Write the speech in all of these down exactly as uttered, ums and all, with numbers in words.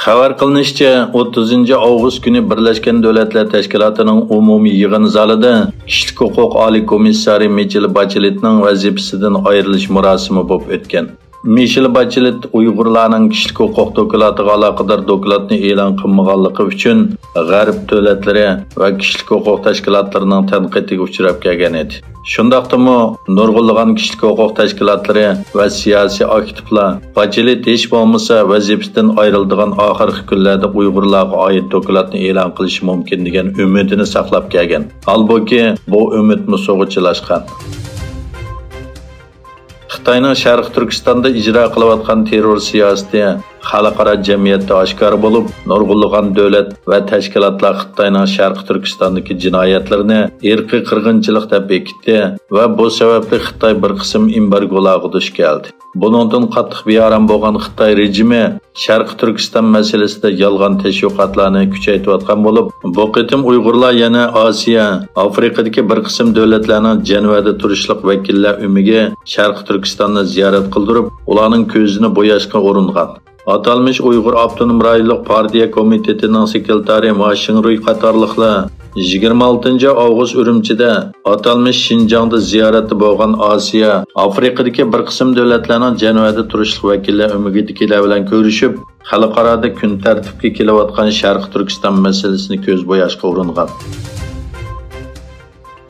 خەۋەر قىلىنىشىچە، ئوتتۇزىنچى ئاۋغۇست كۈنى بىرلەشكەن دۆلەتلەر تەشكىلاتىنىڭ ئومۇمىي يىغىن زالىدا كىشىلىك ھوقۇق ئالىي كومىسسارى مىچېل باچېلېتنىڭ ۋەزىپىسىدىن ئايرىلىش مۇراسىمى بولۇپ ئۆتكەن. مىشېل باچېلېت ئۇيغۇرلارنىڭ كىشىلىك ھوقۇق دوكلاتىغا ئالاقىدار دوكلاتنى ئېلان قىلمىغانلىقى ئۈچۈن غەرب دۆلەتلىرى ۋە كىشىلىك ھوقۇق تەشكىلاتلىرىنىڭ تەنقىدىگە ئۇچراپ كەلگەن ئىدى. شۇنداقتىمۇ نۇرغۇنلىغان كىشىلىك ھوقۇق تەشكىلاتلىرى ۋە سىياسىي ئاكتىپلار باچېلېت ھېچ بولمىسا ۋەزىپىسىدىن ئايرىلىدىغان ئاخىرقى كۈنلەردە ئۇيغۇرلارغا ئائىت دوكلاتنى ئېلان قىلىشى مۇمكىن دېگەن ئۈمىدىنى ساقلاپ كەلگەن. ھالبۇكى، بۇ ئۈمىدمۇ سۇغا چىلاشقان. خىتاينىڭ شەرقىي تۈركىستاندا ئىجرا قىلىۋاتقان تېررور سىياسىتى خەلقئارا جەمئىيەتتە ئاشكارا بولۇپ، نۇرغۇنلىغان دۆلەت ۋە تەشكىلاتلار خىتاينىڭ شەرقىي تۈركىستاندىكى جىنايەتلىرىنى ئىرقىي قىرغىنچىلىق دەپ بېكىتتى ۋە بۇ سەۋەبلىك خىتاي بىر قىسىم ئېمبارگولارغا دۇچ كەلدى. بۇنىڭدىن قاتتىق بىئارام بولغان خىتاي رېجىمى شەرقىي تۈركىستان مەسىلىسىدە يالغان تەشۋىقاتلارنى كۈچەيتىۋاتقان بولۇپ، بۇ قېتىم ئۇيغۇرلار يەنە ئاسىيا، ئافرىقىدىكى بىر قىسىم دۆلەتلەرنىڭ جەنۋەدە تۇرۇشلۇق ۋەكىللەر ئۆمىكى شەرقىي تۈركىستاننى زىيارەت قىلدۇرۇپ، ئۇلارنىڭ كۆزىنى بوياشقا ئۇرۇنغان. ئاتالمىش ئۇيغۇر ئاپتونوم رايونلۇق پارتىيە كومىتېتىنىڭ سېكرېتارى ما شىڭرۇي قاتارلىقلار يىگىرمە ئالتىنچى ئاۋغۇست ئۈرۈمچىدە ئاتالمىش شىنجاڭدا زىيارەتتە بولغان ئاسىيا، ئافرىقىدىكى بىر قىسىم دۆلەتلەرنىڭ جەنۋەدە تۇرۇشلۇق ۋەكىللەر ئۆمىكىدىكىلەر بىلەن كۆرۈشۈپ، خەلقئارادا كۈن تەرتىپكە كېلىۋاتقان شەرقىي تۈركىستان مەسىلىسىنى كۆز بوياشقا ئۇرۇنغان.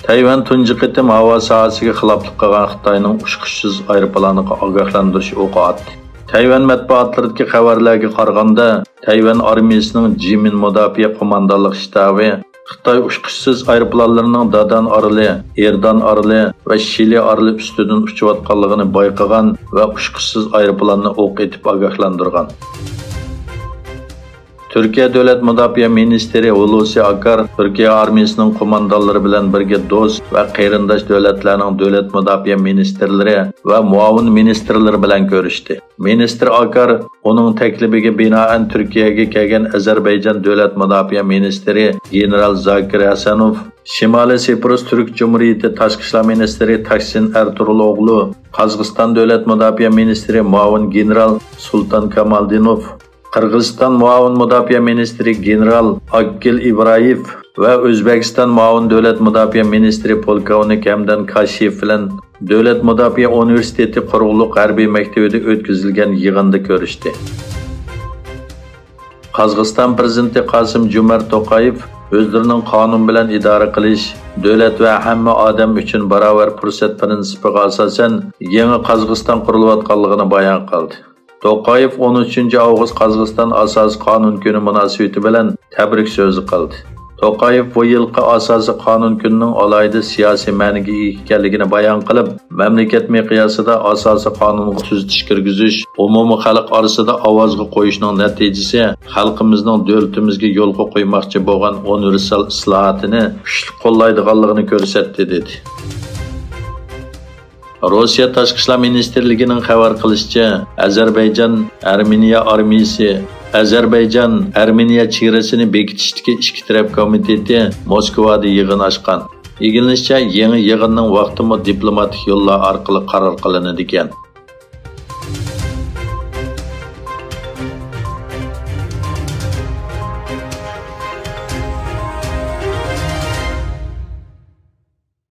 تەيۋەن تۇنجى قېتىم ھاۋا ساھەسىگە خىلاپلىق قىلغان خىتاينىڭ ئۇچقۇچىسىز ئايروپىلانىغا ئاگاھلاندۇرۇش ئوقى ئاتتى. تەيۋەن مەتبۇئاتلىرىدىكى خەۋەرلەرگە قارىغاندا، تەيۋەن ئارمىيىسىنىڭ جىمىن مۇداپىئە قوماندانلىق شتابى خىتاي ئۇچقۇچىسىز ئايروپىلانلىرىنىڭ دادان ئارىلى، ئېردان ئارىلى ۋە شىلى ئارىلى ئۈستىدىن ئۇچۇۋاتقانلىقىنى بايقىغان ۋە ئۇچقۇچىسىز ئايروپىلاننى ئوق ئېتىپ ئاگاھلاندۇرغان. تۈركىيە دۆلەت مۇداپىئە مىنىستىرى ھۇلۇسى ئاكار تۈركىيە ئارمىيىسىنىڭ قوماندانلىرى بىلەن بىرگە دوست ۋە قېرىنداش دۆلەتلەرنىڭ دۆلەت مۇداپىئە مىنىستىرلىرى ۋە مۇئاۋىن مىنىستىرلىرى بىلەن كۆرۈشتى. مىنىستىر ئاكار ئۇنىڭ تەكلىپىگە بىنائەن تۈركىيەگە كەلگەن ئەزەربەيجان دۆلەت مۇداپىئە مىنىستىرى گېنېرال زاكىر ھەسەنوف، شىمالىي سىپىرۇس تۈرك جۇمھۇرىيىتى تاشقى ئىشلار مىنىستىرى تاكسىن ئەرتۇرۇلئوغلۇ، قازاقىستان دۆلەت مۇداپىئە مىنىستىرى مۇئاۋىن گېنېرال سۇلتان كامالدىنوف، قىرغىزىستان مۇئاۋىن مۇداپىئە مىنىستىرى گېنېرال ئاكگىل ئىبرايېف ۋە ئۆزبېكىستان مۇئاۋىن دۆلەت مۇداپىئە مىنىستىرى پولكوۋنىك ھەمدان كاشىيېف بىلەن دۆلەت مۇداپىئە ئۇنىۋېرسىتېتى قۇرۇقلۇق ھەربىي مەكتىۋىدە ئۆتكۈزۈلگەن يىغىندا كۆرۈشتى. قازاقىستان پىرېزىدېنتى قاسىم جومارت توقايېف ئۆزلىرىنىڭ قانۇن بىلەن ئىدارە قىلىش، دۆلەت ۋە ھەممە ئادەم ئۈچۈن باراۋەر پۇرسەت پىرىنسىپىغا ئاساسەن يېڭى قازاقىستان قۇرۇلۇۋاتقانلىقىنى بايان قىلدى. توقايېف ئون ئۈچىنچى ئاۋغۇست قازاقىستان ئاساسىي قانۇن كۈنى مۇناسىۋىتى بىلەن تەبرىك سۆزى قىلدى. توقايېف بۇ يىلقى ئاساسىي قانۇن كۈنىنىڭ ئالاھىدە سىياسىي مەنىگە ئىگە ئىكەنلىكىنى بايان قىلىپ، مەملىكەت مىقياسىدا ئاساسىي قانۇنغا تۈزىتىش كىرگۈزۈش، ئومۇمىي خەلق ئارىسىدا ئاۋازغا قويۇشنىڭ نەتىجىسى خەلقىمىزنىڭ دۆلىتىمىزگە يولغا قويماقچى بولغان ئۇنىۋېرسال ئىسلاھاتىنى كۈچلۈك قوللايدىغانلىقىنى كۆرسەتتى، دېدى. روسىيە تاشقى ئىشلار مىنىستىرلىكىنىڭ خەۋەر قىلىشىچە، ئەزەربەيجان ئەرمېنىيە ئارمىيىسى ئەزەربەيجان ئەرمېنىيە چېگرىسىنى بېكىتىشتىكى ئىككى تەرەپ كومىتېتى موسكۋادا يىغىن ئاچقان. ئىگىلىنىشىچە، يېڭى يىغىننىڭ ۋاقتىمۇ دىپلوماتىك يوللار ئارقىلىق قارار قىلىنىدىكەن.